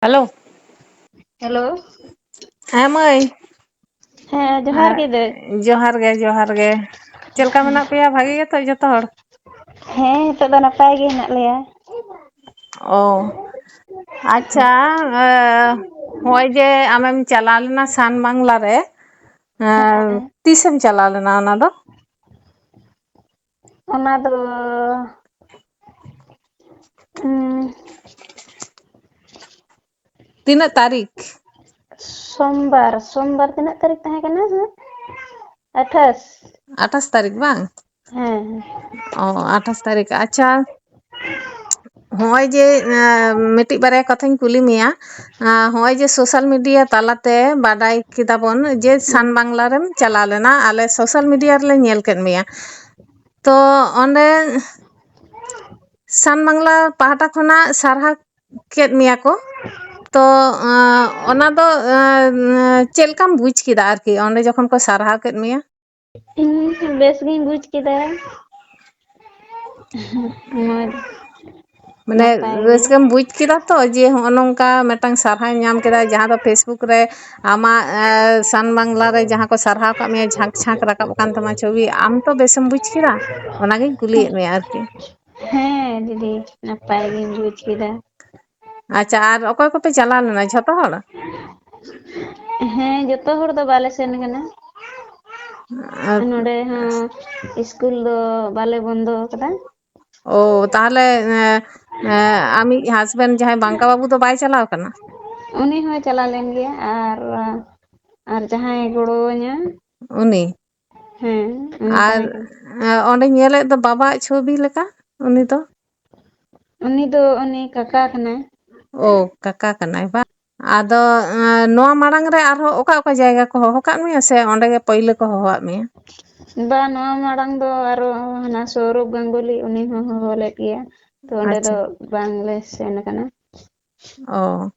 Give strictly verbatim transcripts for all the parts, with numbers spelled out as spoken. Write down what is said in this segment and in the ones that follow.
Hello. Hello. ᱦᱮᱸ ᱢᱟᱹᱭ᱾ ᱦᱮᱸ, ᱡᱚᱦᱟᱨ ᱜᱮ ᱫᱟᱹᱭ᱾ ᱡᱚᱦᱟᱨ ᱜᱮ, ᱡᱚᱦᱟᱨ ᱜᱮ᱾ ᱪᱮᱫ ᱞᱮᱠᱟ ᱢᱮᱱᱟᱜ ᱯᱮᱭᱟ? ᱵᱷᱟᱜᱮ ᱜᱮᱛᱚ ᱡᱚᱛᱚ ᱦᱚᱲ? ᱦᱮᱸ, ᱱᱤᱛᱚᱜ ᱫᱚ ᱱᱟᱯᱟᱭ ᱜᱮ ᱦᱮᱱᱟᱜ ᱞᱮᱭᱟ᱾ ᱚ, ᱟᱪᱪᱷᱟ, ᱮ, ᱦᱚᱸᱜᱼᱚᱭ ᱡᱮ ᱟᱢᱮᱢ ᱪᱟᱞᱟᱣ ᱞᱮᱱᱟ ᱥᱟᱱ ᱵᱟᱝᱞᱟ ᱨᱮ, ᱮ, ᱦᱮᱸ᱾ ᱛᱤᱥᱮᱢ ᱪᱟᱞᱟᱣ ᱞᱮᱱᱟ ᱚᱱᱟ ᱫᱚ? ᱚᱱᱟ ᱫᱚ, ᱩᱸ, ᱛᱤᱱᱟᱹᱜ ᱛᱟᱹᱨᱤᱠᱷ? ᱥᱳᱢᱵᱟᱨ, ᱥᱳᱢᱵᱟᱨ ᱛᱤᱱᱟᱹᱜ ᱛᱟᱹᱨᱤᱠᱷ ᱛᱟᱦᱮᱸ ᱠᱟᱱᱟ? ᱟᱴᱷᱟᱥ᱾ ᱟᱴᱷᱟᱥ ᱛᱟᱹᱨᱤᱠᱷ ᱵᱟᱝ? ᱦᱮᱸ, ᱦᱮᱸ᱾ ᱚ, ᱟᱴᱷᱟᱥ ᱛᱟᱹᱨᱤᱠᱷ᱾ ᱟᱪᱪᱷᱟ, ᱦᱚᱸᱜᱼᱚᱭ ᱡᱮ, ᱮᱸ, ᱢᱤᱫᱴᱤᱡ ᱵᱟᱨᱭᱟ ᱠᱟᱛᱷᱟᱧ ᱠᱩᱞᱤ ᱢᱮᱭᱟ᱾ ᱮᱸ, ᱦᱚᱸᱜᱼᱚᱭ ᱡᱮ social media ᱛᱟᱞᱟᱛᱮ ᱵᱟᱰᱟᱭ ᱠᱮᱫᱟ ᱵᱚᱱ ᱡᱮ ᱥᱟᱱ ᱵᱟᱝᱞᱟ ᱨᱮᱢ ᱪᱟᱞᱟᱣ ᱞᱮᱱᱟ, ᱟᱞᱮ social media ᱨᱮᱞᱮ ᱧᱮᱞ ᱠᱮᱫ ᱢᱮᱭᱟ᱾ ᱛᱚ ᱚᱸᱰᱮ ᱥᱟᱱ ᱵᱟᱝᱞᱟ ᱯᱟᱦᱴᱟ ᱠᱷᱚᱱᱟᱜ ᱥᱟᱨᱦᱟᱣ ᱠᱮᱫ ᱢᱮᱭᱟ ᱠᱚ, ᱛᱚ, ᱟᱸ, ᱚᱱᱟ ᱫᱚ, ᱟᱸ, ᱪᱮᱫ ᱞᱮᱠᱟᱢ ᱵᱩᱡᱽ ᱠᱮᱫᱟ ᱟᱨᱠᱤ ᱚᱸᱰᱮ ᱡᱚᱠᱷᱚᱱ ᱠᱚ ᱥᱟᱨᱦᱟᱣ ᱠᱮᱫ ᱢᱮᱭᱟ? ᱤᱧ ᱵᱮᱥ ᱜᱤᱧ ᱵᱩᱡᱽ ᱠᱮᱫᱟ᱾ ᱢᱚᱡᱽ, ᱢᱟᱱᱮ ᱱᱟᱯᱟᱭ ᱜᱮ᱾ ᱨᱟᱹᱥᱠᱟᱹᱢ ᱵᱩᱡᱽ ᱠᱮᱫᱟ ᱛᱚ ᱡᱮ ᱦᱚᱸᱜᱼᱚ ᱱᱚᱝᱠᱟ ᱢᱤᱫᱴᱟᱝ ᱥᱟᱨᱦᱟᱣ ᱧᱟᱢ ᱠᱮᱫᱟ, ᱡᱟᱦᱟᱸ ᱫᱚ Facebook ᱨᱮ ᱟᱢᱟᱜ, ᱮ, ᱥᱟᱱ ᱵᱟᱝᱞᱟ ᱨᱮ ᱡᱟᱦᱟᱸ ᱠᱚ ᱥᱟᱨᱦᱟᱣ ᱠᱟᱜ ᱢᱮᱭᱟ, ᱡᱷᱟᱸᱠ ᱡᱷᱟᱸᱠ ᱨᱟᱠᱟᱵ ᱟᱠᱟᱱ ᱛᱟᱢᱟ ᱪᱷᱚᱵᱤ, ᱟᱢ ᱛᱚ ᱵᱮᱥᱮᱢ ᱵᱩᱡᱽ ᱠᱮᱫᱟ? ᱚᱱᱟᱜᱤᱧ ᱠᱩᱞᱤᱭᱮᱫ ᱢᱮᱭᱟ ᱟᱨᱠᱤ᱾ ᱦᱮᱸ ᱫᱤᱫᱤ, ᱱᱟᱯᱟᱭ ᱜᱤᱧ ᱵᱩᱡᱽ ᱠᱮᱫᱟ᱾ ᱟᱪᱪᱷᱟ, ᱟᱨ ᱚᱠᱚᱭ ᱠᱚᱯᱮ ᱪᱟᱞᱟᱣ ᱞᱮᱱᱟ, ᱡᱷᱚᱛᱚ ᱦᱚᱲ? ᱦᱮᱸ, ᱡᱚᱛᱚ ᱦᱚᱲ ᱫᱚ ᱵᱟᱞᱮ ᱥᱮᱱ ᱠᱟᱱᱟ᱾ ᱟᱨ ᱱᱚᱰᱮ ᱦᱚᱸ ᱤᱥᱠᱩᱞ ᱫᱚ ᱵᱟᱞᱮ ᱵᱚᱱᱫᱚ ᱟᱠᱟᱫᱟ᱾ ᱚ, ᱛᱟᱦᱚᱞᱮ, ᱮ, ᱮ, ᱟᱢᱤᱡ husband ᱡᱟᱦᱟᱸᱭ ᱵᱟᱝᱠᱟ ᱵᱟᱹᱵᱩ ᱫᱚ ᱵᱟᱭ ᱪᱟᱞᱟᱣ ᱠᱟᱱᱟ? ᱩᱱᱤ ᱦᱚᱸᱭ ᱪᱟᱞᱟᱣ ᱞᱮᱱ ᱜᱮᱭᱟ, ᱟᱨ, ᱟᱨ ᱡᱟᱦᱟᱸᱭ ᱜᱚᱲᱚᱣᱟᱹᱧᱟ᱾ ᱩᱱᱤ? ᱦᱮᱸ, ᱩᱱᱤ ᱟᱨ, ᱛᱟᱦᱮᱸ ᱠᱟᱱᱟ᱾ ᱮ, ᱚᱸᱰᱮ ᱧᱮᱞᱮᱫ ᱫᱚ ᱵᱟᱵᱟᱣᱟᱜ ᱪᱷᱚᱵᱤ ᱞᱮᱠᱟ, ᱩᱱᱤ ᱫᱚ? ᱩᱱᱤ ᱫᱚ ᱩᱱᱤ ᱠᱟᱠᱟ ᱠᱟᱱᱟᱭ᱾ ᱚ, ᱠᱟᱠᱟ ᱠᱟᱱᱟᱭ ᱵᱟᱝ? ᱟᱫᱚ, ᱮᱸ, ᱱᱚᱣᱟ ᱢᱟᱲᱟᱝ ᱨᱮ ᱟᱨᱦᱚᱸ ᱚᱠᱟ ᱚᱠᱟ ᱡᱟᱭᱜᱟ ᱠᱚ ᱦᱚᱦᱚ ᱠᱟᱜ ᱢᱮᱭᱟ ᱥᱮ ᱚᱸᱰᱮ ᱜᱮ ᱯᱟᱹᱭᱞᱟᱹ ᱠᱚ ᱦᱚᱦᱚᱣᱟᱜ ᱢᱮᱭᱟ? ᱵᱟ, ᱱᱚᱣᱟ ᱢᱟᱲᱟᱝ ᱫᱚ ᱟᱨᱚ ᱦᱟᱱᱟ ᱥᱚᱣᱨᱚᱵᱷ ᱜᱟᱝᱜᱩᱞᱤ, ᱩᱱᱤ ᱦᱚᱸ ᱦᱚᱦᱚ ᱞᱮᱫ ᱜᱮᱭᱟ᱾ ᱛᱚ, ᱚᱸᱰᱮ ᱫᱚ ᱟᱪᱪᱷᱟ᱾ ᱵᱟᱝᱞᱮ ᱥᱮᱱ ᱟᱠᱟᱱᱟ᱾ ᱚ᱾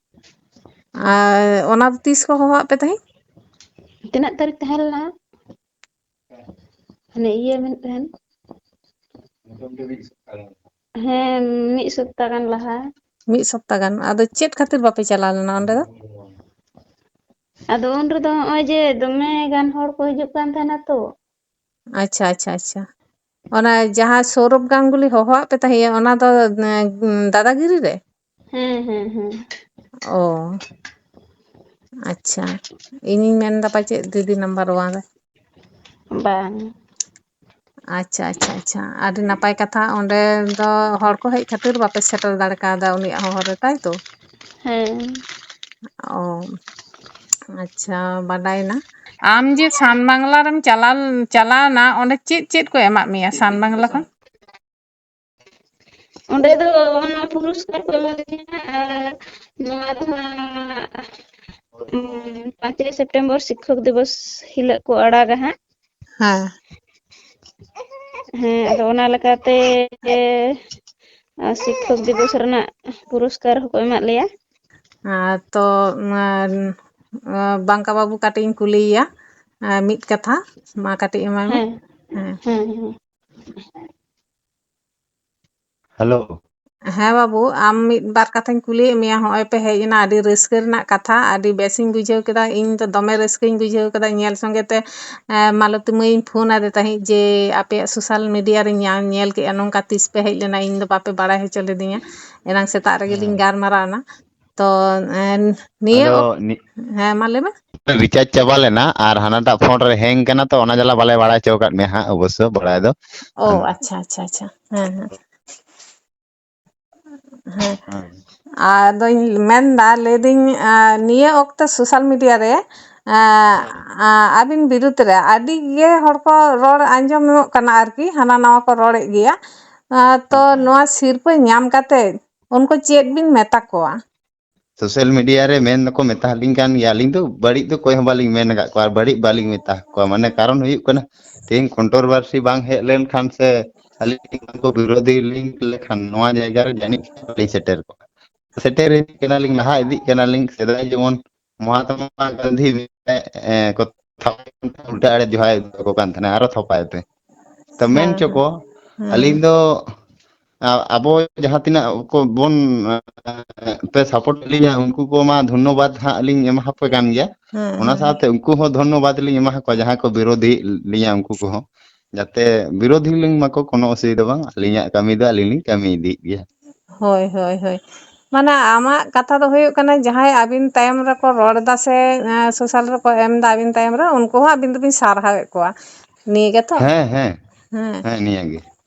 ᱟᱨ ᱚᱱᱟ ᱫᱚ ᱛᱤᱥ ᱠᱚ ᱦᱚᱦᱚᱣᱟᱜ ᱯᱮ ᱛᱟᱦᱮᱸᱫ? ᱛᱤᱱᱟᱹᱜ ᱛᱟᱹᱨᱤᱠᱷ ᱛᱟᱦᱮᱸ ᱞᱮᱱᱟ? ᱦᱟᱱᱮ ᱤᱭᱟᱹ ᱢᱮᱱᱮᱫ ᱛᱟᱦᱮᱱ᱾ ᱦᱮᱸ, ᱢᱤᱫ ᱥᱚᱯᱛᱟ ᱜᱟᱱ ᱞᱟᱦᱟ᱾ ᱢᱤᱫ ᱥᱚᱯᱛᱟ ᱜᱟᱱ᱾ ᱟᱫᱚ ᱪᱮᱫ ᱠᱷᱟᱹᱛᱤᱨ ᱵᱟᱯᱮ ᱪᱟᱞᱟᱣ ᱞᱮᱱᱟ ᱚᱸᱰᱮ ᱫᱚ? ᱟᱫᱚ ᱩᱱ ᱨᱮᱫᱚ ᱱᱚᱜᱼᱚᱭ ᱡᱮ ᱫᱚᱢᱮ ᱜᱟᱱ ᱦᱚᱲ ᱠᱚ ᱦᱤᱡᱩᱜ ᱠᱟᱱ ᱛᱟᱦᱮᱱᱟ ᱛᱚ᱾ ᱟᱪᱪᱷᱟ, ᱟᱪᱪᱷᱟ, ᱟᱪᱪᱷᱟ᱾ ᱚᱱᱟ ᱡᱟᱦᱟᱸ ᱥᱚᱣᱨᱚᱵᱷ ᱜᱟᱝᱜᱩᱞᱤ ᱦᱚᱦᱚᱣᱟᱜ ᱯᱮ ᱛᱟᱦᱮᱸᱭᱟ, ᱚᱱᱟ ᱫᱚ, ᱮᱸ, ᱫᱟᱫᱟᱜᱤᱨᱤ ᱨᱮ? ᱦᱮᱸ, ᱦᱮᱸ, ᱦᱮᱸ᱾ ᱚ, ᱟᱪᱪᱷᱟ᱾ ᱤᱧᱤᱧ ᱢᱮᱱᱫᱟ ᱯᱟᱪᱮᱫ ᱫᱤᱫᱤ number one ᱨᱮ᱾ ᱵᱟᱝ᱾ ᱟᱪᱪᱷᱟ, ᱟᱪᱪᱷᱟ, ᱟᱪᱪᱷᱟ᱾ ᱟᱹᱰᱤ ᱱᱟᱯᱟᱭ ᱠᱟᱛᱷᱟ᱾ ᱚᱸᱰᱮ ᱫᱚ ᱦᱚᱲ ᱠᱚ ᱦᱮᱡ ᱠᱷᱟᱹᱛᱤᱨ ᱵᱟᱯᱮ ᱥᱮᱴᱮᱨ ᱫᱟᱲᱮ ᱠᱟᱣᱫᱟ ᱩᱱᱤᱭᱟᱜ ᱦᱚᱦᱚ ᱨᱮ, ᱛᱟᱭ ᱛᱚ? ᱦᱮᱸ᱾ ᱚ, ᱟᱪᱪᱷᱟ, ᱵᱟᱰᱟᱭᱮᱱᱟ᱾ ᱟᱢ ᱡᱮ ᱥᱟᱱ ᱵᱟᱝᱞᱟ ᱨᱮᱢ ᱪᱟᱞᱟᱣ, ᱪᱟᱞᱟᱣᱱᱟ, ᱚᱸᱰᱮ ᱪᱮᱫ ᱪᱮᱫ ᱠᱚ ᱮᱢᱟᱫ ᱢᱮᱭᱟ ᱥᱟᱱ ᱵᱟᱝᱞᱟ ᱠᱷᱚᱱ? ᱚᱸᱰᱮ ᱫᱚ ᱚᱱᱟ ᱯᱩᱨᱚᱥᱠᱟᱨ ᱠᱚ ᱮᱢᱟ ᱞᱤᱧᱟ, ᱟᱨ ᱱᱚᱣᱟ ᱫᱚ ᱦᱟᱸᱜ, ᱩᱸ, ᱯᱟᱸᱪᱮᱭ ᱥᱮᱯᱴᱮᱢᱵᱚᱨ ᱥᱤᱠᱠᱷᱚᱠ ᱫᱤᱵᱚᱥ ᱦᱤᱞᱳᱜ ᱠᱚ ᱟᱲᱟᱜᱟ ᱦᱟᱸᱜ᱾ ᱦᱮᱸ᱾ ᱦᱮᱸ, ᱟᱫᱚ ᱚᱱᱟ ᱞᱮᱠᱟᱛᱮ, ᱟᱨ ᱥᱤᱠᱠᱷᱚᱠ ᱫᱤᱵᱚᱥ ᱨᱮᱱᱟᱜ ᱯᱩᱨᱚᱥᱠᱟᱨ ᱦᱚᱸᱠᱚ ᱮᱢᱟᱫ ᱞᱮᱭᱟ᱾ ᱟᱨ ᱛᱚ, ᱩᱸ, ᱵᱟᱝᱠᱟ ᱵᱟᱹᱵᱩ ᱠᱟᱹᱴᱤᱡ ᱤᱧ ᱠᱩᱞᱤᱭᱮᱭᱟ, ᱟᱨ ᱢᱤᱫ ᱠᱟᱛᱷᱟ, ᱢᱟ ᱠᱟᱹᱴᱤᱡ ᱮᱢᱟᱭ ᱢᱮ᱾ ᱦᱮᱸ, ᱦᱮᱸ᱾ ᱦᱮᱸ, ᱦᱮᱸ᱾ ᱦᱮᱞᱳ᱾ ᱦᱮᱸ ᱵᱟᱹᱵᱩ, ᱟᱢ ᱢᱤᱫ ᱵᱟᱨ ᱠᱟᱛᱷᱟᱧ ᱠᱩᱞᱤᱭᱮᱫ ᱢᱮᱭᱟ᱾ ᱦᱚᱸᱜᱼᱚᱭ ᱯᱮ ᱦᱮᱡ ᱮᱱᱟ, ᱟᱹᱰᱤ ᱨᱟᱹᱥᱠᱟᱹ ᱨᱮᱱᱟᱜ ᱠᱟᱛᱷᱟ, ᱟᱹᱰᱤ ᱵᱮᱥᱤᱧ ᱵᱩᱡᱷᱟᱹᱣ ᱠᱮᱫᱟ᱾ ᱤᱧ ᱫᱚ ᱫᱚᱢᱮ ᱨᱟᱹᱥᱠᱟᱹᱧ ᱵᱩᱡᱷᱟᱹᱣ ᱠᱮᱫᱟ᱾ ᱧᱮᱞ ᱥᱚᱸᱜᱮ ᱛᱮ, ᱮᱸ, ᱢᱟᱞᱚᱛᱤ ᱢᱟᱹᱭᱤᱧ ᱯᱷᱳᱱ ᱟᱫᱮ ᱛᱟᱦᱮᱸᱫ ᱡᱮ, ᱟᱯᱮᱭᱟᱜ social media ᱨᱤᱧ ᱧᱟ-, ᱧᱮᱞ ᱠᱮᱫᱼᱟ, ᱱᱚᱝᱠᱟ ᱛᱤᱥ ᱯᱮ ᱦᱮᱡ ᱞᱮᱱᱟ, ᱤᱧ ᱫᱚ ᱵᱟᱯᱮ ᱵᱟᱲᱟᱭ ᱦᱚᱪᱚ ᱞᱤᱫᱤᱧᱟ᱾ ᱮᱱᱟᱝ ᱥᱮᱛᱟᱜ ᱨᱮᱜᱮ ᱞᱤᱧ ᱦᱮᱸ᱾ ᱜᱟᱞᱢᱟᱨᱟᱣ ᱮᱱᱟ᱾ ᱛᱚ, ᱮᱸ, ᱱᱤᱭᱟᱹ ᱟᱫᱚ ᱚᱠ-, ᱱᱤ-, ᱦᱮᱸ, ᱢᱟ ᱞᱟᱹᱭ ᱢᱮ᱾ recharge ᱪᱟᱵᱟ ᱞᱮᱱᱟ ᱟᱨ ᱦᱟᱱᱟᱴᱟᱜ ᱯᱷᱳᱱ ᱨᱮ hang ᱠᱟᱱᱟ, ᱛᱚ ᱚᱱᱟ ᱡᱟᱞᱟ ᱵᱟᱞᱮ ᱵᱟᱲᱟᱭ ᱦᱚᱪᱚ ᱟᱠᱟᱫ ᱢᱮᱭᱟ ᱦᱟᱸᱜ, ᱚᱵᱚᱥᱥᱚ ᱵᱟᱲᱟᱭ ᱫᱚ᱾ ᱚ, ᱟᱪᱪᱷᱟ, ᱟᱪᱪᱷᱟ, ᱟᱪᱪᱷᱟ᱾ ᱦᱮᱸ, ᱦᱮᱸ᱾ ᱦᱮᱸ᱾ ᱦᱮᱸ᱾ ᱟᱫᱚᱧ ᱢᱮᱱᱫᱟ, ᱞᱟᱹᱭᱫᱟᱹᱧ, ᱟᱸ, ᱱᱤᱭᱟᱹ ᱚᱠᱛᱚ social media ᱨᱮ, ᱟᱸ, ᱟᱸ, ᱟᱹᱵᱤᱱ ᱵᱤᱨᱩᱫᱽ ᱨᱮ ᱟᱹᱰᱤ ᱜᱮ ᱦᱚᱲ ᱠᱚ ᱨᱚᱲ ᱟᱸᱡᱚᱢᱚᱜ ᱠᱟᱱᱟ ᱟᱨᱠᱤ, ᱦᱟᱱᱟ ᱱᱟᱣᱟ ᱠᱚ ᱨᱚᱲᱮᱫ ᱜᱮᱭᱟ᱾ ᱟᱸ, ᱛᱚ ᱦᱮᱸ᱾ ᱱᱚᱣᱟ ᱥᱤᱨᱯᱟᱹ ᱧᱟᱢ ᱠᱟᱛᱮ ᱩᱱᱠᱩ ᱪᱮᱫ ᱵᱤᱱ ᱢᱮᱛᱟ ᱠᱚᱣᱟ? social media ᱨᱮ ᱢᱮᱱ ᱫᱚᱠᱚ ᱢᱮᱛᱟ ᱞᱤᱧ ᱠᱟᱱ ᱜᱮᱭᱟ, ᱟᱹᱞᱤᱧ ᱫᱚ ᱵᱟᱹᱲᱤᱡ ᱫᱚ ᱚᱠᱚᱭ ᱦᱚᱸ ᱵᱟᱹᱞᱤᱧ ᱢᱮᱱ ᱟᱠᱟᱫ ᱠᱚᱣᱟ ᱟᱨ ᱵᱟᱹᱲᱤᱡ ᱵᱟᱹᱞᱤᱧ ᱢᱮᱛᱟ ᱠᱚᱣᱟ᱾ ᱢᱟᱱᱮ ᱠᱟᱨᱚᱱ ᱦᱩᱭᱩᱜ ᱠᱟᱱᱟ, ᱛᱮᱦᱮᱧ controversy ᱵᱟᱝ ᱦᱮᱡ ᱞᱮᱱᱠᱷᱟᱱ ᱥᱮ ᱟᱹᱞᱤᱧ ᱠᱚ ᱵᱤᱨᱳᱫᱷᱤ ᱞᱤᱧ ᱞᱮᱠᱷᱟᱱ ᱱᱚᱣᱟ ᱡᱟᱭᱜᱟ ᱨᱮ ᱡᱟᱹᱱᱤᱡ ᱵᱟᱹᱞᱤᱧ ᱥᱮᱴᱮᱨ ᱠᱚᱜᱼᱟ᱾ ᱥᱮᱴᱮᱨ ᱤᱫᱤᱜ ᱠᱟᱱᱟᱞᱤᱧ, ᱞᱟᱦᱟ ᱤᱫᱤᱜ ᱠᱟᱱᱟᱞᱤᱧ᱾ ᱥᱮᱫᱟᱭ ᱡᱮᱢᱚᱱ ᱢᱚᱦᱟᱛᱢᱟ ᱜᱟᱱᱫᱷᱤ ᱢᱮᱱᱟᱭ, ᱮ, ᱠᱚ ᱛᱷᱟᱯᱟ ᱩᱞᱴᱟᱹ ᱟᱲᱮ ᱡᱚᱦᱟᱭ ᱠᱚ ᱠᱟᱱ ᱛᱟᱦᱮᱱᱟ, ᱟᱨᱚ ᱛᱷᱟᱯᱟᱭ ᱯᱮ᱾ ᱛᱚ ᱢᱮᱱ ᱦᱮᱸ, ᱪᱚ ᱦᱮᱸ᱾ ᱠᱚ, ᱦᱮᱸ, ᱟᱹᱞᱤᱧ ᱦᱮᱸ᱾ ᱫᱚ ᱟ-, ᱟᱵᱚ ᱡᱟᱦᱟᱸ ᱛᱤᱱᱟᱹᱜ ᱠᱚ ᱵᱚᱱ, ᱮ, ᱯᱮ support ᱞᱤᱧᱟ, ᱩᱱᱠᱩ ᱠᱚ ᱢᱟ ᱫᱷᱚᱱᱱᱚᱵᱟᱫ ᱦᱟᱸᱜ ᱞᱤᱧ ᱮᱢᱟ ᱦᱟᱯᱮ ᱠᱟᱱ ᱜᱮᱭᱟ᱾ ᱦᱮᱸ, ᱚᱱᱟ ᱦᱮᱸ᱾ ᱥᱟᱶᱛᱮ ᱩᱱᱠᱩ ᱦᱚᱸ ᱫᱷᱚᱱᱱᱚᱵᱟᱫ ᱞᱤᱧ ᱮᱢᱟ ᱦᱟᱠᱚᱣᱟ, ᱡᱟᱦᱟᱸᱭ ᱠᱚ ᱵᱤᱨᱳᱫᱷᱤ ᱞᱤᱧᱟ ᱩᱱᱠᱩ ᱠᱚᱦᱚᱸ᱾ ᱡᱟᱛᱮ ᱵᱤᱨᱳᱫᱷᱤ ᱞᱤᱧ ᱢᱟᱠᱚ, ᱠᱳᱱᱳ ᱚᱥᱩᱵᱤᱫᱷᱟ ᱵᱟᱝ, ᱟᱹᱞᱤᱧᱟᱜ ᱠᱟᱹᱢᱤ ᱫᱚ ᱟᱹᱞᱤᱧ ᱞᱤᱧ ᱠᱟᱹᱢᱤ ᱤᱫᱤᱭᱮᱫ ᱜᱮᱭᱟ᱾ ᱦᱳᱭ, ᱦᱳᱭ, ᱦᱳᱭ᱾ ᱢᱟᱱᱮ ᱟᱢᱟᱜ ᱠᱟᱛᱷᱟ ᱫᱚ ᱦᱩᱭᱩᱜ ᱠᱟᱱᱟ, ᱡᱟᱦᱟᱸᱭ ᱟᱹᱵᱤᱱ ᱛᱟᱭᱚᱢ ᱨᱮᱠᱚ ᱨᱚᱲ ᱮᱫᱟ ᱥᱮ, ᱮᱸ, social ᱨᱮᱠᱚ ᱮᱢ ᱮᱫᱟ ᱟᱹᱵᱤᱱ ᱛᱟᱭᱚᱢ ᱨᱮ, ᱩᱱᱠᱩ ᱦᱚᱸ ᱟᱹᱵᱤᱱ ᱫᱚᱵᱤᱱ ᱥᱟᱨᱦᱟᱣᱮᱫ ᱠᱚᱣᱟ᱾ ᱱᱤᱭᱟᱹ ᱜᱮᱛᱚ? ᱦᱮᱸ, ᱦᱮᱸ᱾ ᱦᱮᱸ᱾ ᱦᱮᱸ, ᱱᱤᱭᱟᱹ ᱜᱮ᱾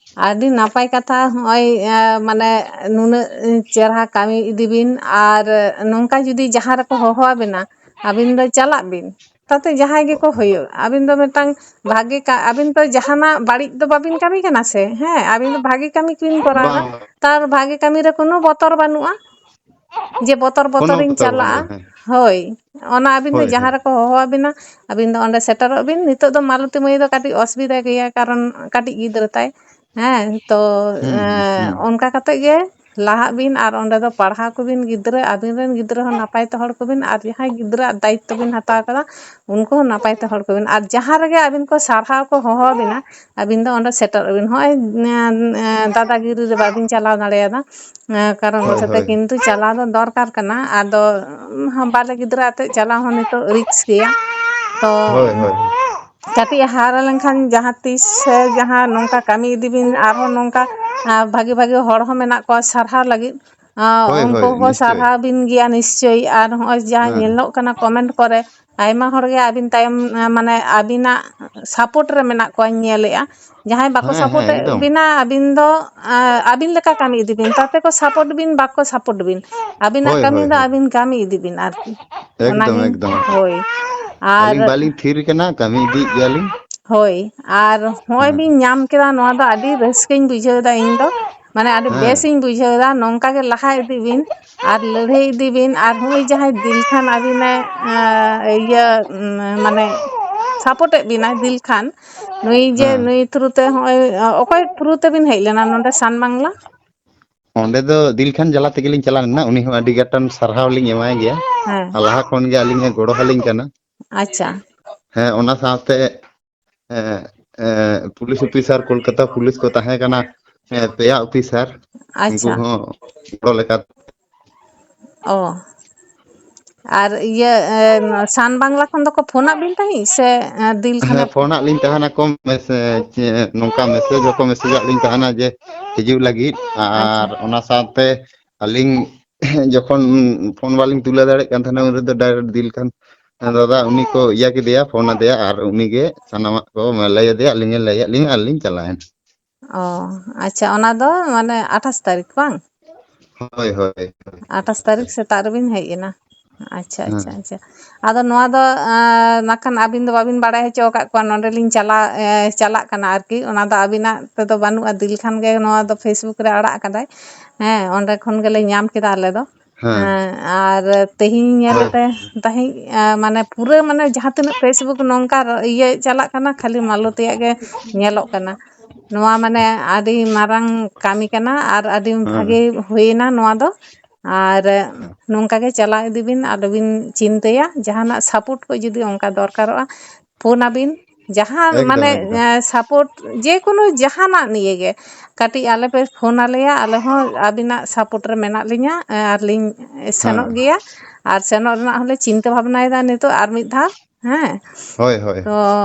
ᱟᱹᱰᱤ ᱱᱟᱯᱟᱭ ᱠᱟᱛᱷᱟ᱾ ᱦᱚᱸᱜᱼᱚᱭ, ᱮᱸ, ᱢᱟᱱᱮ ᱱᱩᱱᱟᱹᱜ ᱪᱮᱨᱦᱟ ᱠᱟᱹᱢᱤ ᱤᱫᱤ ᱵᱤᱱ, ᱟᱨ ᱱᱚᱝᱠᱟ ᱡᱩᱫᱤ ᱡᱟᱦᱟᱸ ᱨᱮᱠᱚ ᱦᱚᱦᱚ ᱟᱵᱤᱱᱟ, ᱟᱹᱵᱤᱱ ᱫᱚ ᱪᱟᱞᱟᱜ ᱵᱤᱱ᱾ ᱛᱟᱛᱮ ᱡᱟᱦᱟᱸᱭ ᱜᱮᱠᱚ ᱦᱩᱭᱩᱜ, ᱟᱹᱵᱤᱱ ᱫᱚ ᱢᱤᱫᱴᱟᱝ ᱵᱷᱟᱜᱮ ᱠᱟ-, ᱟᱹᱵᱤᱱ ᱫᱚ ᱡᱟᱦᱟᱱᱟᱜ ᱵᱟᱹᱲᱤᱡ ᱫᱚ ᱵᱟᱵᱤᱱ ᱠᱟᱹᱢᱤ ᱠᱟᱱᱟ ᱥᱮ, ᱦᱮᱸ, ᱟᱹᱵᱤᱱ ᱫᱚ ᱵᱷᱟᱜᱮ ᱠᱟᱹᱢᱤ ᱵᱤᱱ ᱠᱚᱨᱟᱣ ᱮᱫᱟ᱾ ᱵᱟᱝ, ᱵᱟᱝ᱾ ᱛᱟᱨ ᱵᱷᱟᱜᱮ ᱠᱟᱹᱢᱤ ᱨᱮ ᱠᱳᱱᱳ ᱵᱚᱛᱚᱨ ᱵᱟᱹᱱᱩᱜᱼᱟ, ᱡᱮ ᱵᱚᱛᱚᱨ ᱠᱳᱱᱳ ᱵᱚᱛᱚᱨᱤᱧ ᱵᱚᱛᱚᱨ ᱪᱟᱞᱟᱜᱼᱟ᱾ ᱵᱟᱹᱱᱩᱜᱼᱟ, ᱦᱮᱸ᱾ ᱦᱳᱭ, ᱚᱱᱟ ᱟᱹᱵᱤᱱ ᱫᱚ ᱦᱳᱭ, ᱡᱟᱦᱟᱸ ᱦᱳᱭ᱾ ᱨᱮᱠᱚ ᱦᱚᱦᱚ ᱟᱹᱵᱤᱱᱟ, ᱟᱹᱵᱤᱱ ᱫᱚ ᱚᱸᱰᱮ ᱥᱮᱴᱮᱨᱚᱜ ᱵᱤᱱ᱾ ᱱᱤᱛᱚᱜ ᱫᱚ ᱢᱟᱞᱚᱛᱤ ᱢᱟᱹᱭ ᱫᱚ ᱠᱟᱹᱴᱤᱡ ᱚᱥᱩᱵᱤᱫᱷᱟ ᱜᱮᱭᱟ, ᱠᱟᱨᱚᱱ ᱠᱟᱹᱴᱤᱡ ᱜᱤᱫᱽᱨᱟᱹ ᱛᱟᱭ᱾ ᱦᱮᱸ, ᱛᱚ, ᱦᱩᱸ, ᱦᱩᱸ, ᱮᱸ, ᱦᱩᱸ᱾ ᱚᱱᱠᱟ ᱠᱟᱛᱮ ᱜᱮ ᱞᱟᱦᱟᱜ ᱵᱤᱱ ᱟᱨ ᱚᱸᱰᱮ ᱫᱚ ᱯᱟᱲᱦᱟᱣ ᱠᱚᱵᱤᱱ ᱜᱤᱫᱽᱨᱟᱹ, ᱟᱹᱵᱤᱱ ᱨᱮᱱ ᱜᱤᱫᱽᱨᱟᱹ ᱦᱚᱸ ᱱᱟᱯᱟᱭ ᱛᱮ ᱦᱚᱲ ᱠᱚᱵᱤᱱ, ᱟᱨ ᱡᱟᱦᱟᱸᱭ ᱜᱤᱫᱽᱨᱟᱹᱣᱟᱜ ᱫᱟᱭᱤᱛᱛᱚ ᱵᱤᱱ ᱦᱟᱛᱟᱣ ᱠᱟᱫᱟ, ᱩᱱᱠᱩ ᱦᱚᱸ ᱱᱟᱯᱟᱭ ᱛᱮ ᱦᱚᱲ ᱠᱚᱵᱤᱱ᱾ ᱟᱨ ᱡᱟᱦᱟᱸ ᱨᱮᱜᱮ ᱟᱹᱵᱤᱱ ᱠᱚ ᱥᱟᱨᱦᱟᱣ ᱠᱚ ᱦᱚᱦᱚ ᱟᱹᱵᱤᱱᱟ, ᱟᱹᱵᱤᱱ ᱫᱚ ᱚᱸᱰᱮ ᱥᱮᱴᱮᱨᱚᱜ ᱵᱤᱱ᱾ ᱦᱚᱸᱜᱼᱚᱭ, ᱮᱸ, ᱮᱸ, ᱫᱟᱫᱟᱜᱤᱨᱤ ᱨᱮ ᱵᱟᱹᱵᱤᱱ ᱪᱟᱞᱟᱣ ᱫᱟᱲᱮᱭᱟᱫᱟ, ᱮᱸ, ᱠᱟᱨᱚᱱ ᱦᱳᱭ, ᱵᱚᱥᱚᱛᱚ ᱦᱳᱭ᱾ ᱠᱤᱱᱛᱩ ᱪᱟᱞᱟᱣ ᱫᱚ ᱫᱚᱨᱠᱟᱨ ᱠᱟᱱᱟ᱾ ᱟᱫᱚ, ᱩᱸ, ᱵᱟᱞᱮ ᱜᱤᱫᱽᱨᱟᱹ ᱟᱛᱮᱫ ᱪᱟᱞᱟᱣ ᱦᱚᱸ ᱱᱤᱛᱚᱜ risk ᱜᱮᱭᱟ᱾ ᱛᱚ, ᱦᱳᱭ, ᱦᱳᱭ᱾ ᱠᱟᱹᱴᱤᱡ ᱮ ᱦᱟᱨᱟ ᱞᱮᱱᱠᱷᱟᱱ ᱡᱟᱦᱟᱸ ᱛᱤᱥ ᱥᱮ ᱡᱟᱦᱟᱸ ᱱᱚᱝᱠᱟ ᱠᱟᱹᱢᱤ ᱤᱫᱤ ᱵᱤᱱ, ᱟᱨᱦᱚᱸ ᱱᱚᱝᱠᱟ, ᱟ, ᱵᱷᱟᱜᱤ ᱵᱷᱟᱜᱤ ᱦᱚᱲ ᱦᱚᱸ ᱢᱮᱱᱟᱜ ᱠᱚᱣᱟ ᱥᱟᱨᱦᱟᱣ ᱞᱟᱹᱜᱤᱫ᱾ ᱟ, ᱦᱳᱭ, ᱩᱱᱠᱩ ᱦᱳᱭ, ᱠᱚ ᱱᱤᱥᱪᱳᱭ᱾ ᱥᱟᱨᱦᱟᱣ ᱵᱤᱱ ᱜᱮᱭᱟ ᱱᱤᱥᱪᱳᱭ᱾ ᱟᱨ ᱦᱚᱸᱜᱼᱚᱭ ᱡᱟᱦᱟᱸ ᱦᱮᱸ᱾ ᱧᱮᱞᱚᱜ ᱠᱟᱱᱟ comment ᱠᱚᱨᱮ, ᱟᱭᱢᱟ ᱦᱚᱲ ᱜᱮ ᱟᱹᱵᱤᱱ ᱛᱟᱭᱚᱢ, ᱟ, ᱢᱟᱱᱮ ᱟᱹᱵᱤᱱᱟᱜ support ᱨᱮ ᱢᱮᱱᱟᱜ ᱠᱚᱣᱟᱧ ᱧᱮᱞᱮᱜᱼᱟ᱾ ᱡᱟᱦᱟᱸᱭ ᱵᱟᱠᱚ ᱦᱮᱸ, ᱦᱮᱸ, support ᱮᱫ ᱮᱠᱫᱚᱢ᱾ ᱵᱤᱱᱟ, ᱟᱹᱵᱤᱱ ᱫᱚ, ᱟ, ᱟᱹᱵᱤᱱ ᱞᱮᱠᱟ ᱠᱟᱹᱢᱤ ᱤᱫᱤ ᱵᱤᱱ, ᱛᱟᱛᱮ ᱠᱚ support ᱵᱤᱱ, ᱵᱟᱠᱚ support ᱵᱤᱱ, ᱟᱹᱵᱤᱱᱟᱜ ᱦᱳᱭ, ᱠᱟᱹᱢᱤ ᱦᱳᱭ, ᱫᱚ ᱦᱳᱭ᱾ ᱟᱹᱵᱤᱱ ᱠᱟᱹᱢᱤ ᱤᱫᱤ ᱵᱤᱱ ᱟᱨᱠᱤ᱾ ᱮᱠᱫᱚᱢ, ᱚᱱᱟᱜᱮ, ᱮᱠᱫᱚᱢ᱾ ᱦᱳᱭ᱾ ᱟᱨ ᱟᱹᱞᱤᱧ ᱵᱟᱹᱞᱤᱧ ᱛᱷᱤᱨ ᱠᱟᱱᱟ, ᱠᱟᱹᱢᱤ ᱤᱫᱤᱭᱮᱫ ᱜᱮᱭᱟᱞᱤᱧ᱾ ᱦᱳᱭ, ᱟᱨ ᱦᱚᱸᱜᱼᱚᱭ ᱦᱮᱸ᱾ ᱵᱤᱱ ᱧᱟᱢ ᱠᱮᱫᱟ, ᱱᱚᱣᱟ ᱫᱚ ᱟᱹᱰᱤ ᱨᱟᱹᱥᱠᱟᱹᱧ ᱵᱩᱡᱷᱟᱹᱣ ᱮᱫᱟ ᱤᱧ ᱫᱚ, ᱢᱟᱱᱮ ᱟᱹᱰᱤ ᱦᱮᱸ᱾ ᱵᱮᱥᱤᱧ ᱵᱩᱡᱷᱟᱹᱣ ᱮᱫᱟ᱾ ᱱᱚᱝᱠᱟ ᱜᱮ ᱞᱟᱦᱟ ᱤᱫᱤ ᱵᱤᱱ ᱟᱨ ᱞᱟᱹᱲᱦᱟᱹᱭ ᱤᱫᱤ ᱵᱤᱱ, ᱟᱨ ᱦᱚᱸᱜᱼᱚᱭ ᱡᱟᱦᱟᱸᱭ ᱫᱤᱞ ᱠᱷᱟᱱ ᱟᱹᱵᱤᱱᱮ, ᱮᱸ, ᱤᱭᱟᱹ, ᱩᱸ, ᱢᱟᱱᱮ support ᱮᱫ ᱵᱤᱱᱟᱭ ᱫᱤᱞ ᱠᱷᱟᱱ, ᱱᱩᱭ ᱡᱮ, ᱦᱮᱸ᱾ ᱱᱩᱭ through ᱛᱮ ᱦᱚᱸᱜᱼᱚᱭ, ᱚᱠᱚᱭ through ᱛᱮᱵᱤᱱ ᱦᱮᱡ ᱞᱮᱱᱟ ᱱᱚᱰᱮ ᱥᱟᱱ ᱵᱟᱝᱞᱟ? ᱚᱸᱰᱮ ᱫᱚ ᱫᱤᱞ ᱠᱷᱟᱱ ᱡᱟᱞᱟ ᱛᱮᱜᱮᱞᱤᱧ ᱪᱟᱞᱟᱣ ᱞᱮᱱᱟ, ᱩᱱᱤ ᱦᱚᱸ ᱟᱹᱰᱤ ᱜᱟᱴᱟᱱ ᱥᱟᱨᱦᱟᱣ ᱞᱤᱧ ᱮᱢᱟᱭ ᱜᱮᱭᱟ᱾ ᱦᱮᱸ᱾ ᱟᱨ ᱞᱟᱦᱟ ᱠᱷᱚᱱ ᱜᱮ ᱟᱹᱞᱤᱧ ᱮ ᱜᱚᱲᱚ ᱟᱹᱞᱤᱧ ᱠᱟᱱᱟ᱾ ᱟᱪᱪᱷᱟ᱾ ᱦᱮᱸ, ᱚᱱᱟ ᱥᱟᱶᱛᱮ, ᱮᱸ, ᱮᱸ, ᱯᱩᱞᱤᱥ ᱚᱯᱷᱤᱥᱟᱨ ᱠᱳᱞᱠᱟᱛᱟ ᱯᱩᱞᱤᱥ ᱠᱚ ᱛᱟᱦᱮᱸ ᱠᱟᱱᱟ, ᱦᱮᱸ, ᱯᱮᱭᱟ ᱚᱯᱷᱤᱥᱟᱨ, ᱩᱱᱠᱩ ᱟᱪᱪᱷᱟ᱾ ᱦᱚᱸ ᱜᱚᱲᱚ ᱞᱮᱠᱟ᱾ ᱚ᱾ ᱟᱨ ᱤᱭᱟᱹ, ᱮ, ᱥᱟᱱ ᱵᱟᱝᱞᱟ ᱠᱷᱚᱱ ᱫᱚᱠᱚ ᱯᱷᱳᱱᱟᱫ ᱵᱤᱱ ᱛᱟᱦᱮᱸᱫ ᱥᱮ, ᱮ, ᱫᱤᱞ ᱠᱷᱟᱱᱮ ᱦᱮᱸ, ᱯᱷᱳᱱᱟᱫ ᱞᱤᱧ ᱛᱟᱦᱮᱱᱟᱠᱚ, ᱢᱮᱥᱮᱡᱽ, ᱱᱚᱝᱠᱟ ᱢᱮᱥᱮᱡᱽ ᱦᱚᱸᱠᱚ ᱢᱮᱥᱮᱡᱟᱫ ᱞᱤᱧ ᱛᱟᱦᱮᱱᱟ ᱡᱮ ᱦᱤᱡᱩᱜ ᱞᱟᱹᱜᱤᱫ, ᱟᱪᱪᱷᱟ᱾ ᱟᱨ ᱚᱱᱟ ᱥᱟᱶᱛᱮ ᱟᱹᱞᱤᱧ ᱡᱚᱠᱷᱚᱱ ᱯᱷᱳᱱ ᱵᱟᱞᱤᱧ ᱛᱩᱞᱟᱹᱣ ᱫᱟᱲᱮᱭᱟᱜ ᱠᱟᱱ ᱛᱟᱦᱮᱱᱟ, ᱩᱱ ᱨᱮᱫᱚ ᱰᱟᱭᱨᱮᱠᱴ ᱫᱤᱞ ᱠᱷᱟᱱ ᱫᱟᱫᱟ ᱩᱱᱤ ᱠᱚ ᱤᱭᱟᱹ ᱠᱮᱫᱮᱭᱟ, ᱯᱷᱳᱱ ᱟᱫᱮᱭᱟ, ᱟᱨ ᱩᱱᱤᱜᱮ ᱥᱟᱱᱟᱢᱟᱜ ᱠᱚ ᱞᱟᱹᱭ ᱟᱫᱮᱭᱟ, ᱟᱹᱞᱤᱧᱮ ᱞᱟᱹᱭᱟᱫ ᱞᱤᱧᱟ, ᱟᱨ ᱞᱤᱧ ᱪᱟᱞᱟᱣᱮᱱᱟ᱾ ᱚ, ᱟᱪᱪᱷᱟ, ᱚᱱᱟ ᱫᱚ ᱢᱟᱱᱮ ᱟᱴᱷᱟᱥ ᱛᱟᱹᱨᱤᱠᱷ ᱵᱟᱝ? ᱦᱳᱭ, ᱦᱳᱭ, ᱦᱳᱭ᱾ ᱟᱴᱷᱟᱥ ᱛᱟᱹᱨᱤᱠᱷ ᱥᱮᱛᱟᱜ ᱨᱮᱵᱤᱱ ᱦᱮᱡ ᱮᱱᱟ᱾ ᱟᱪᱪᱷᱟ, ᱟᱪᱪᱷᱟ, ᱦᱮᱸ᱾ ᱟᱪᱪᱷᱟ᱾ ᱟᱫᱚ ᱱᱚᱣᱟ ᱫᱚ, ᱮᱸ, ᱱᱟᱜ ᱠᱷᱟᱱ ᱟᱹᱵᱤᱱ ᱫᱚ ᱵᱟᱹᱵᱤᱱ ᱵᱟᱲᱟᱭ ᱦᱚᱪᱚ ᱟᱠᱟᱫ ᱠᱚᱣᱟ, ᱱᱚᱸᱰᱮ ᱞᱤᱧ ᱪᱟᱞᱟᱜ, ᱮᱸ, ᱪᱟᱞᱟᱜ ᱠᱟᱱᱟ ᱟᱨᱠᱤ, ᱚᱱᱟ ᱫᱚ ᱟᱹᱵᱤᱱᱟᱜ ᱛᱮᱫᱚ ᱵᱟᱹᱱᱩᱜᱼᱟ᱾ ᱫᱤᱞ ᱠᱷᱟᱱ ᱜᱮ ᱱᱚᱣᱟ ᱫᱚ Facebook ᱨᱮ ᱟᱲᱟᱜ ᱟᱠᱟᱫᱟᱭ᱾ ᱦᱮᱸ, ᱚᱸᱰᱮ ᱠᱷᱚᱱ ᱜᱮᱞᱮ ᱧᱟᱢ ᱠᱮᱫᱟ ᱟᱞᱮ ᱫᱚ᱾ ᱦᱮᱸ᱾ ᱦᱮᱸ, ᱟᱨ ᱛᱮᱦᱮᱧ ᱧᱮᱞ ᱦᱳᱭ᱾ ᱛᱮ ᱛᱟᱦᱮᱸᱫ, ᱮᱸ, ᱢᱟᱱᱮ ᱯᱩᱨᱟᱹ ᱢᱟᱱᱮ ᱡᱟᱦᱟᱸ ᱛᱤᱱᱟᱹᱜ Facebook ᱱᱚᱝᱠᱟ ᱤᱭᱟᱹ ᱪᱟᱞᱟᱜ ᱠᱟᱱᱟ, ᱠᱷᱟᱹᱞᱤ ᱢᱟᱞᱚᱛᱤᱭᱟᱜ ᱜᱮ ᱧᱮᱞᱚᱜ ᱠᱟᱱᱟ᱾ ᱱᱚᱣᱟ ᱢᱟᱱᱮ ᱟᱹᱰᱤ ᱢᱟᱨᱟᱝ ᱠᱟᱹᱢᱤ ᱠᱟᱱᱟ ᱟᱨ ᱟᱹᱰᱤ ᱦᱮᱸ᱾ ᱵᱷᱟᱜᱮ ᱦᱩᱭᱱᱟ ᱱᱚᱣᱟ ᱫᱚ᱾ ᱟᱨ ᱦᱮᱸ᱾ ᱱᱚᱝᱠᱟ ᱜᱮ ᱪᱟᱞᱟᱣ ᱤᱫᱤ ᱵᱤᱱ, ᱟᱞᱚᱵᱤᱱ ᱪᱤᱱᱛᱟᱹᱭᱟ᱾ ᱡᱟᱦᱟᱱᱟᱜ ᱥᱟᱯᱳᱨᱴ ᱠᱚ ᱡᱩᱫᱤ ᱚᱱᱠᱟ ᱫᱚᱨᱠᱟᱨᱚᱜᱼᱟ, ᱯᱷᱳᱱ ᱟᱵᱤᱱ᱾ ᱡᱟᱦᱟᱸ ᱮᱠᱫᱚᱢ, ᱢᱟᱱᱮ, ᱮᱠᱫᱚᱢ᱾ ᱮᱸ, ᱥᱟᱯᱳᱨᱴ ᱡᱮᱠᱳᱱᱳ ᱡᱟᱦᱟᱱᱟᱜ ᱱᱤᱭᱮ ᱜᱮ ᱠᱟᱹᱴᱤᱡ ᱟᱞᱮ ᱯᱮ ᱯᱷᱳᱱ ᱟᱞᱮᱭᱟ, ᱟᱞᱮ ᱦᱚᱸ ᱟᱹᱵᱤᱱᱟᱜ ᱥᱟᱯᱳᱨᱴ ᱨᱮ ᱢᱮᱱᱟᱜ ᱞᱤᱧᱟ, ᱮᱸ, ᱟᱨ ᱞᱤᱧ ᱥᱮᱱᱚᱜ ᱦᱮᱸ᱾ ᱜᱮᱭᱟ᱾ ᱟᱨ ᱥᱮᱱᱚᱜ ᱨᱮᱱᱟᱜ ᱦᱚᱸᱞᱮ ᱪᱤᱱᱛᱟᱹ ᱵᱷᱟᱵᱽᱱᱟᱭᱮᱫᱟ ᱱᱤᱛᱚᱜ ᱟᱨ ᱢᱤᱫ ᱫᱷᱟᱣ᱾ ᱦᱮᱸ᱾ ᱦᱳᱭ, ᱦᱳᱭ᱾ ᱛᱚ,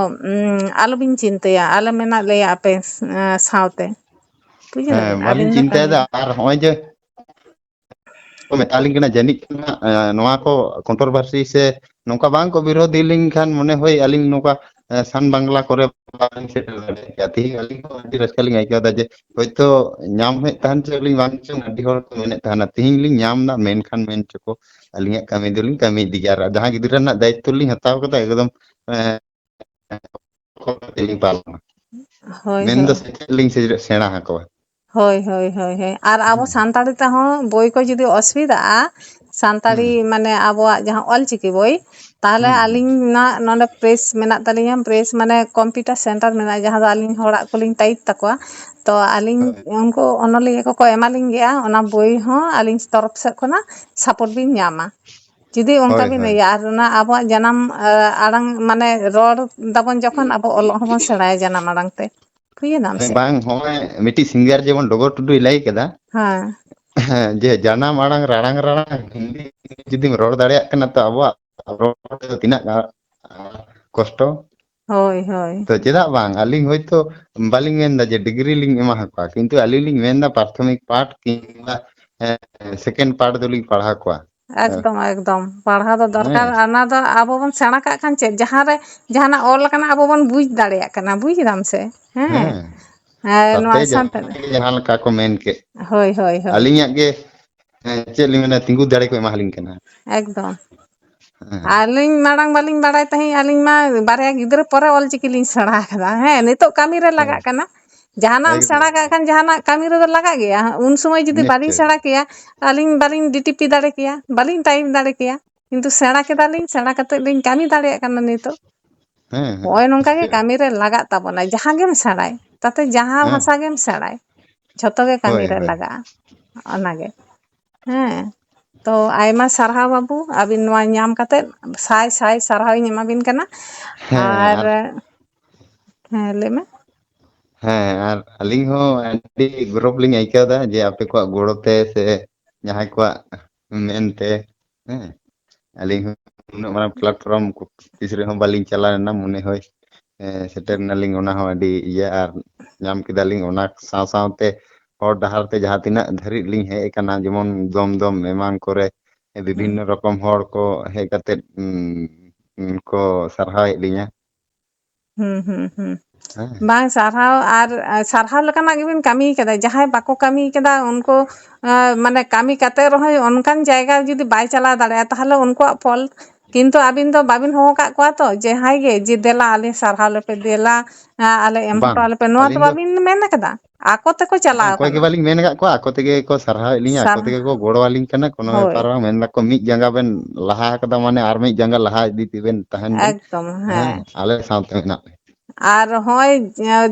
ᱩᱸ, ᱟᱞᱚᱵᱤᱱ ᱪᱤᱱᱛᱟᱹᱭᱟ, ᱟᱞᱮ ᱢᱮᱱᱟᱜ ᱞᱮᱭᱟ ᱟᱯᱮ, ᱮᱸ, ᱥᱟᱶᱛᱮ᱾ ᱵᱩᱡᱷᱟᱹᱣ ᱦᱮᱸ, ᱫᱟᱵᱤᱱ? ᱵᱟᱹᱞᱤᱧ ᱟᱹᱵᱤᱱ ᱫᱚ ᱪᱤᱱᱛᱟᱹᱭᱮᱫᱟ᱾ ᱠᱟᱹᱢᱤ ᱟᱨ ᱦᱚᱸᱜᱼᱚᱭ ᱡᱮ ᱠᱚ ᱢᱮᱛᱟ ᱞᱤᱧ ᱠᱟᱱᱟ, ᱡᱟᱹᱱᱤᱡ ᱠᱷᱟᱱ ᱦᱟᱸᱜ, ᱮᱸ, ᱱᱚᱣᱟ ᱠᱚ ᱠᱚᱱᱴᱨᱳᱵᱷᱟᱨᱥᱤ ᱥᱮ ᱱᱚᱝᱠᱟ ᱵᱟᱝ ᱠᱚ ᱵᱤᱨᱳᱫᱷ ᱞᱤᱧ ᱠᱷᱟᱱ, ᱢᱚᱱᱮ ᱦᱳᱭ ᱟᱹᱞᱤᱧ ᱱᱚᱝᱠᱟ, ᱮᱸ, ᱥᱟᱱ ᱵᱟᱝᱞᱟ ᱠᱚᱨᱮ ᱵᱟᱞᱤᱧ ᱥᱮᱴᱮᱨ ᱫᱟᱲᱮᱭᱟᱜ ᱠᱮᱭᱟ᱾ ᱛᱮᱦᱮᱧ ᱟᱹᱞᱤᱧ ᱦᱚᱸ ᱟᱹᱰᱤ ᱨᱟᱹᱥᱠᱟᱹ ᱞᱤᱧ ᱟᱹᱭᱠᱟᱹᱣ ᱮᱫᱟ ᱡᱮ ᱦᱳᱭᱛᱳ ᱧᱟᱢ ᱦᱮᱡ ᱛᱟᱦᱮᱱ ᱪᱚ ᱞᱤᱧ ᱵᱟᱝ ᱪᱚᱝ, ᱟᱹᱰᱤ ᱦᱚᱲ ᱠᱚ ᱢᱮᱱᱮᱫ ᱛᱟᱦᱮᱱᱟ, ᱛᱮᱦᱮᱧ ᱞᱤᱧ ᱧᱟᱢ ᱮᱫᱟ, ᱢᱮᱱᱠᱷᱟᱱ ᱢᱮᱱ ᱪᱚ ᱠᱚ, ᱟᱹᱞᱤᱧᱟᱜ ᱠᱟᱹᱢᱤ ᱫᱚᱞᱤᱧ ᱠᱟᱹᱢᱤ ᱤᱫᱤ ᱜᱮᱭᱟ᱾ ᱟᱨ ᱡᱟᱦᱟᱸ ᱜᱤᱫᱽᱨᱟᱹ ᱨᱮᱱᱟᱜ ᱫᱟᱭᱤᱛᱛᱚ ᱞᱤᱧ ᱦᱟᱛᱟᱣ ᱠᱟᱫᱟ, ᱮᱠᱫᱚᱢ, ᱮᱸ, ᱠᱚ ᱠᱟᱛᱮ ᱞᱤᱧ ᱯᱟᱞᱚᱱᱟ᱾ ᱦᱳᱭ, ᱢᱮᱱᱫᱚ ᱦᱳᱭ᱾ ᱥᱮᱪᱮᱫ ᱞᱤᱧ ᱥᱮ-, ᱥᱮᱬᱟ ᱟᱠᱚᱣᱟ᱾ ᱦᱳᱭ, ᱦᱳᱭ, ᱦᱳᱭ, ᱦᱳᱭ᱾ ᱟᱨ ᱟᱵᱚ ᱦᱮᱸ᱾ ᱥᱟᱱᱛᱟᱲᱤ ᱛᱮᱦᱚᱸ ᱵᱳᱭ ᱠᱚ ᱡᱩᱫᱤ ᱚᱥᱩᱵᱤᱫᱷᱟᱜᱼᱟ, ᱥᱟᱱᱛᱟᱲᱤ ᱦᱩᱸ᱾ ᱢᱟᱱᱮ ᱟᱵᱚᱣᱟᱜ ᱡᱟᱦᱟᱸ ᱚᱞᱪᱤᱠᱤ ᱵᱳᱭ, ᱛᱟᱦᱚᱞᱮ ᱦᱩᱸ, ᱦᱩᱸ᱾ ᱟᱹᱞᱤᱧᱟᱜ ᱱᱚᱰᱮ ᱯᱨᱮᱥ ᱢᱮᱱᱟᱜ ᱛᱟᱹᱞᱤᱧᱟ, ᱯᱨᱮᱥ ᱢᱟᱱᱮ ᱠᱚᱢᱯᱤᱭᱩᱴᱟᱨ ᱥᱮᱱᱴᱟᱨ ᱢᱮᱱᱟᱜᱼᱟ, ᱡᱟᱦᱟᱸ ᱫᱚ ᱟᱹᱞᱤᱧ ᱦᱚᱲᱟᱜ ᱠᱚᱞᱤᱧ ᱴᱟᱭᱤᱯ ᱛᱟᱠᱚᱣᱟ᱾ ᱛᱚ ᱟᱹᱞᱤᱧ ᱦᱳᱭ᱾ ᱩᱱᱠᱩ ᱚᱱᱚᱞᱤᱭᱟᱹ ᱠᱚᱠᱚ ᱮᱢᱟᱞᱤᱧ ᱜᱮᱭᱟ, ᱚᱱᱟ ᱵᱳᱭ ᱦᱚᱸ ᱟᱹᱞᱤᱧ ᱛᱚᱨᱚᱯ ᱥᱮᱫ ᱠᱷᱚᱱᱟᱜ ᱥᱟᱯᱳᱨᱴ ᱵᱤᱱ ᱧᱟᱢᱟ᱾ ᱡᱩᱫᱤ ᱚᱱᱠᱟ ᱦᱳᱭ, ᱵᱤᱱ ᱦᱳᱭ᱾ ᱤᱭᱟᱹ, ᱟᱨ ᱚᱱᱟ ᱟᱵᱚᱣᱟᱜ ᱡᱟᱱᱟᱢ, ᱟ, ᱟᱲᱟᱝ ᱢᱟᱱᱮ ᱨᱚᱲ ᱫᱟᱵᱚᱱ ᱡᱚᱠᱷᱚᱱ, ᱟᱵᱚ ᱚᱞᱚᱜ ᱦᱚᱸᱵᱚᱱ ᱥᱮᱬᱟᱭᱟ ᱡᱟᱱᱟᱢ ᱟᱲᱟᱝ ᱛᱮ᱾ ᱵᱩᱡᱷᱟᱹᱣ ᱫᱟᱢ ᱥᱮ? ᱵᱟᱝ, ᱦᱚᱸᱜᱼᱚᱭ ᱢᱤᱫᱴᱤᱡ ᱥᱤᱝᱜᱟᱨ ᱡᱮᱢᱚᱱ ᱰᱚᱜᱚᱨ ᱴᱩᱰᱩᱭ ᱞᱟᱹᱭ ᱠᱮᱫᱟ, ᱦᱮᱸ᱾ ᱦᱮᱸ, ᱡᱮ ᱡᱟᱱᱟᱢ ᱟᱲᱟᱝ ᱨᱟᱲᱟᱝ ᱨᱟᱲᱟᱝ ᱦᱤᱱᱫᱤ ᱡᱩᱫᱤᱢ ᱨᱚᱲ ᱫᱟᱲᱮᱭᱟᱜ ᱠᱟᱱᱟ, ᱛᱚ ᱟᱵᱚᱣᱟᱜ ᱨᱚᱲ ᱛᱮᱫᱚ ᱛᱤᱱᱟᱹᱜ ᱜᱟ-, ᱠᱚᱥᱴᱚ᱾ ᱦᱳᱭ, ᱦᱳᱭ᱾ ᱛᱚ ᱪᱮᱫᱟᱜ ᱵᱟᱝ? ᱟᱹᱞᱤᱧ ᱦᱚᱭᱛᱳ ᱵᱟᱹᱞᱤᱧ ᱢᱮᱱᱫᱟ ᱡᱮ ᱰᱤᱜᱽᱨᱤ ᱞᱤᱧ ᱮᱢᱟ ᱠᱚᱣᱟ, ᱠᱤᱱᱛᱩ ᱟᱹᱞᱤᱧ ᱞᱤᱧ ᱢᱮᱱᱫᱟ ᱯᱨᱟᱛᱷᱚᱢᱤᱠ ᱯᱟᱴ ᱠᱤᱝᱵᱟ, ᱮ, ᱥᱮᱠᱮᱱᱰ ᱯᱟᱴ ᱫᱚᱞᱤᱧ ᱯᱟᱲᱦᱟᱣ ᱠᱚᱣᱟ᱾ ᱮᱠᱫᱚᱢ, ᱮᱠᱫᱚᱢ᱾ ᱯᱟᱲᱦᱟᱣ ᱫᱚ ᱫᱚᱨᱠᱟᱨ᱾ ᱦᱮᱸ᱾ ᱚᱱᱟ ᱫᱚ ᱟᱵᱚ ᱵᱚᱱ ᱥᱮᱬᱟ ᱠᱟᱜ ᱠᱷᱟᱱ ᱪᱮᱫ? ᱡᱟᱦᱟᱸ ᱨᱮ ᱡᱟᱦᱟᱱᱟᱜ ᱚᱞ ᱟᱠᱟᱱᱟ, ᱟᱵᱚ ᱵᱚᱱ ᱵᱩᱡᱽ ᱫᱟᱲᱮᱭᱟᱜ ᱠᱟᱱᱟ᱾ ᱵᱩᱡᱽ ᱫᱟᱢ ᱥᱮ? ᱦᱮᱸ᱾ ᱦᱮᱸ᱾ ᱦᱮᱸ, ᱱᱚᱣᱟ ᱛᱟᱛᱮ ᱥᱟᱱᱛᱟᱲ᱾ ᱡᱟᱦᱟᱸ ᱜᱮ, ᱡᱟᱦᱟᱸ ᱞᱮᱠᱟ ᱠᱚ ᱢᱮᱱ ᱠᱮᱫ, ᱦᱳᱭ, ᱦᱳᱭ, ᱦᱳᱭ᱾ ᱟᱹᱞᱤᱧᱟᱜ ᱜᱮ, ᱦᱮᱸ, ᱪᱮᱫ ᱞᱤᱧ ᱢᱮᱱᱟ, ᱛᱤᱸᱜᱩ ᱫᱟᱲᱮ ᱠᱚ ᱮᱢᱟ ᱞᱤᱧ ᱠᱟᱱᱟ᱾ ᱮᱠᱫᱚᱢ᱾ ᱦᱮᱸ᱾ ᱟᱹᱞᱤᱧ ᱢᱟᱲᱟᱝ ᱵᱟᱹᱞᱤᱧ ᱵᱟᱲᱟᱭ ᱛᱟᱦᱮᱸᱫ, ᱟᱹᱞᱤᱧ ᱢᱟ ᱵᱟᱨᱭᱟ ᱜᱤᱫᱽᱨᱟᱹ ᱯᱚᱨᱮ ᱚᱞ ᱪᱤᱠᱤ ᱞᱤᱧ ᱥᱮᱬᱟ ᱟᱠᱟᱫᱟ᱾ ᱦᱮᱸ, ᱱᱤᱛᱚᱜ ᱠᱟᱹᱢᱤ ᱨᱮ ᱦᱮᱸ᱾ ᱞᱟᱜᱟᱜ ᱠᱟᱱᱟ᱾ ᱡᱟᱦᱟᱱᱟᱜ ᱮᱢ ᱮᱠᱫᱚᱢ, ᱥᱮᱬᱟ ᱠᱟᱜ ᱮᱠᱫᱚᱢ᱾ ᱠᱷᱟᱱ, ᱡᱟᱦᱟᱱᱟᱜ ᱠᱟᱹᱢᱤ ᱨᱮᱫᱚ ᱞᱟᱜᱟᱜ ᱜᱮᱭᱟ᱾ ᱩᱱ ᱥᱚᱢᱚᱭ ᱡᱩᱫᱤ ᱵᱟᱹᱞᱤᱧ ᱱᱤᱥᱪᱳᱭ᱾ ᱥᱮᱬᱟ ᱠᱮᱭᱟ, ᱟᱹᱞᱤᱧ ᱵᱟᱹᱞᱤᱧ ᱰᱤ ᱴᱤ ᱯᱤ ᱫᱟᱲᱮ ᱠᱮᱭᱟ, ᱵᱟᱹᱞᱤᱧ ᱴᱟᱭᱤᱯ ᱫᱟᱲᱮ ᱠᱮᱭᱟ᱾ ᱠᱤᱱᱛᱩ ᱥᱮᱬᱟ ᱠᱮᱫᱟᱞᱤᱧ, ᱥᱮᱬᱟ ᱠᱟᱛᱮᱫ ᱞᱤᱧ ᱠᱟᱹᱢᱤ ᱫᱟᱲᱮᱭᱟᱜ ᱠᱟᱱᱟ ᱱᱤᱛᱚᱜ᱾ ᱦᱮᱸ, ᱦᱮᱸ, ᱱᱚᱜᱼᱚᱭ ᱱᱚᱝᱠᱟ ᱜᱮ ᱱᱤᱥᱪᱳᱭ᱾ ᱠᱟᱹᱢᱤ ᱨᱮ ᱞᱟᱜᱟᱜ ᱛᱟᱵᱚᱱᱟ, ᱡᱟᱦᱟᱸ ᱜᱮᱢ ᱥᱮᱬᱟᱭ, ᱛᱟᱛᱮ ᱡᱟᱦᱟᱸ ᱦᱮᱸ᱾ ᱵᱷᱟᱥᱟ ᱜᱮᱢ ᱥᱮᱬᱟᱭ, ᱡᱷᱚᱛᱚ ᱜᱮ ᱠᱟᱹᱢᱤ ᱦᱳᱭ, ᱨᱮ ᱦᱳᱭ᱾ ᱞᱟᱜᱟᱜᱼᱟ᱾ ᱚᱱᱟᱜᱮ᱾ ᱦᱮᱸ, ᱛᱚ ᱟᱭᱢᱟ ᱥᱟᱨᱦᱟᱣ ᱵᱟᱹᱵᱩ, ᱟᱹᱵᱤᱱ ᱱᱚᱣᱟ ᱧᱟᱢ ᱠᱟᱛᱮᱫ ᱥᱟᱭ ᱥᱟᱭ ᱥᱟᱨᱦᱟᱣ ᱤᱧ ᱮᱢᱟᱵᱤᱱ ᱠᱟᱱᱟ᱾ ᱦᱮᱸ, ᱟᱨ, ᱟᱨ ᱦᱮᱸ, ᱞᱟᱹᱭ ᱢᱮ᱾ ᱦᱮᱸ, ᱟᱨ ᱟᱹᱞᱤᱧ ᱦᱚᱸ ᱟᱹᱰᱤ ᱜᱚᱨᱚᱵᱽ ᱞᱤᱧ ᱟᱹᱭᱠᱟᱹᱣ ᱮᱫᱟ ᱡᱮ ᱟᱯᱮ ᱠᱚᱣᱟᱜ ᱜᱚᱲᱚ ᱛᱮ ᱥᱮ ᱡᱟᱦᱟᱸᱭ ᱠᱚᱣᱟᱜ ᱢᱮᱱᱛᱮ, ᱦᱮᱸ, ᱟᱹᱞᱤᱧ ᱦᱚᱸ ᱩᱱᱟᱹᱜ ᱢᱟᱨᱟᱝ platform ᱛᱤᱥ ᱨᱮᱦᱚᱸ ᱵᱟᱹᱞᱤᱧ ᱪᱟᱞᱟᱣ ᱞᱮᱱᱟ, ᱢᱚᱱᱮ ᱦᱚᱭ, ᱮ, ᱥᱮᱴᱮᱨ ᱱᱟᱞᱤᱧ, ᱚᱱᱟ ᱦᱚᱸ ᱟᱹᱰᱤ ᱤᱭᱟᱹ, ᱟᱨ ᱧᱟᱢ ᱠᱮᱫᱟᱞᱤᱧ᱾ ᱚᱱᱟ ᱥᱟᱶ ᱥᱟᱶᱛᱮ ᱦᱚᱨ ᱰᱟᱦᱟᱨ ᱛᱮ ᱡᱟᱦᱟᱸ ᱛᱤᱱᱟᱹᱜ ᱫᱷᱟᱹᱨᱤᱡ ᱞᱤᱧ ᱦᱮᱡ ᱟᱠᱟᱱᱟ, ᱡᱮᱢᱚᱱ ᱫᱚᱢ ᱫᱚᱢ ᱮᱢᱟᱱ ᱠᱚᱨᱮ, ᱦᱩᱸ᱾ ᱵᱤᱵᱷᱤᱱᱱᱚ ᱨᱚᱠᱚᱢ ᱦᱚᱲ ᱠᱚ ᱦᱮᱡ ᱠᱟᱛᱮᱫ, ᱩᱸ, ᱩᱸ, ᱠᱚ ᱥᱟᱨᱦᱟᱣᱮᱫ ᱞᱤᱧᱟ᱾ ᱦᱩᱸ, ᱦᱩᱸ, ᱦᱩᱸ᱾ ᱦᱮᱸ᱾ ᱵᱟᱝ, ᱥᱟᱨᱦᱟᱣ ᱟᱨ, ᱟ, ᱥᱟᱨᱦᱟᱣ ᱞᱮᱠᱟᱱᱟᱜ ᱜᱮᱵᱤᱱ ᱠᱟᱹᱢᱤ ᱠᱟᱫᱟ᱾ ᱡᱟᱦᱟᱸᱭ ᱵᱟᱠᱚ ᱠᱟᱹᱢᱤ ᱠᱟᱫᱟ, ᱩᱱᱠᱩ, ᱟ, ᱢᱟᱱᱮ, ᱠᱟᱹᱢᱤ ᱠᱟᱛᱮ ᱨᱮᱦᱚᱸ ᱚᱱᱠᱟᱱ ᱡᱟᱭᱜᱟ ᱡᱩᱫᱤ ᱵᱟᱭ ᱪᱟᱞᱟᱣ ᱫᱟᱲᱮᱭᱟᱜᱼᱟ, ᱛᱟᱦᱞᱮ ᱩᱱᱠᱩᱣᱟᱜ ᱯᱷᱚᱞ, ᱠᱤᱱᱛᱩ ᱟᱹᱵᱤᱱ ᱫᱚ ᱵᱟᱵᱤᱱ ᱦᱚᱦᱚ ᱠᱟᱜ ᱠᱚᱣᱟ ᱛᱚ, ᱡᱮ, "ᱦᱟᱭ ᱜᱮ, ᱡᱮ, ᱫᱮᱞᱟ, ᱟᱞᱮ ᱥᱟᱨᱦᱟᱣ ᱞᱮᱯᱮ, ᱫᱮᱞᱟ, ᱟ, ᱟᱞᱮ ᱮᱢ ᱵᱟᱝ, ᱦᱚᱴᱚ ᱟᱞᱮ ᱯᱮ", ᱱᱚᱣᱟ ᱫᱚ ᱟᱹᱞᱤᱧ ᱫᱚ ᱵᱟᱵᱤᱱ ᱢᱮᱱ ᱠᱟᱫᱟ? ᱟᱠᱚ ᱛᱮᱠᱚ ᱪᱟᱞᱟᱣ ᱚᱠᱚᱭ ᱜᱮ ᱠᱟᱱᱟ᱾ ᱵᱟᱹᱞᱤᱧ ᱢᱮᱱ ᱟᱠᱟᱫ ᱠᱚᱣᱟ, ᱟᱠᱚ ᱛᱮᱜᱮ ᱠᱚ ᱥᱟᱨᱦᱟᱣᱮᱫ ᱞᱤᱧᱟ, ᱟᱠᱚ ᱥᱟᱨ-, ᱛᱮᱜᱮ ᱠᱚ ᱜᱚᱲᱚ ᱟᱹᱞᱤᱧ ᱠᱟᱱᱟ᱾ ᱠᱳᱱᱳ ᱦᱳᱭ᱾ ᱵᱮᱯᱟᱨ ᱵᱟᱝ, ᱢᱮᱱ ᱫᱟᱠᱚ, "ᱢᱤᱫ ᱡᱟᱸᱜᱟ ᱵᱮᱱ ᱞᱟᱦᱟ ᱟᱠᱟᱫᱟ, ᱢᱟᱱᱮ ᱟᱨ ᱢᱤᱫ ᱡᱟᱸᱜᱟ ᱞᱟᱦᱟ ᱤᱫᱤ ᱛᱮᱵᱮᱱ ᱛᱟᱦᱮᱱ ᱵᱮᱱ, ᱮᱠᱫᱚᱢ, ᱦᱮᱸ᱾ ᱦᱮᱸ, ᱟᱞᱮ ᱥᱟᱶᱛᱮ ᱢᱮᱱᱟᱜ ᱯᱮᱭᱟ᱾" ᱟᱨ ᱦᱚᱸᱜᱼᱚᱭ